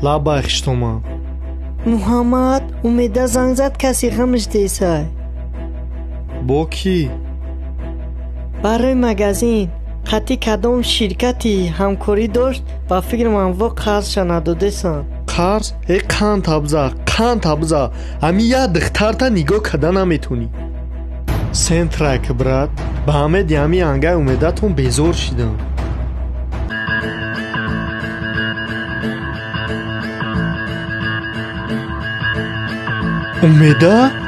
Лабай, хиштоман. Муҳаммад, Умеда занг зад, каси ғамш десай. Бо кӣ? Барои магазин қатъи кадом ширкати ҳамкорӣ дошт, ба фикрам во қарзша надодесан. Қарз? Э, қанд табза, қанд табза, ҳами як духтарта нигоҳ карда наметонӣ. Сентрак, брат, ба ҳамеди ҳами ангай Умедатон безор шидам. Умеда?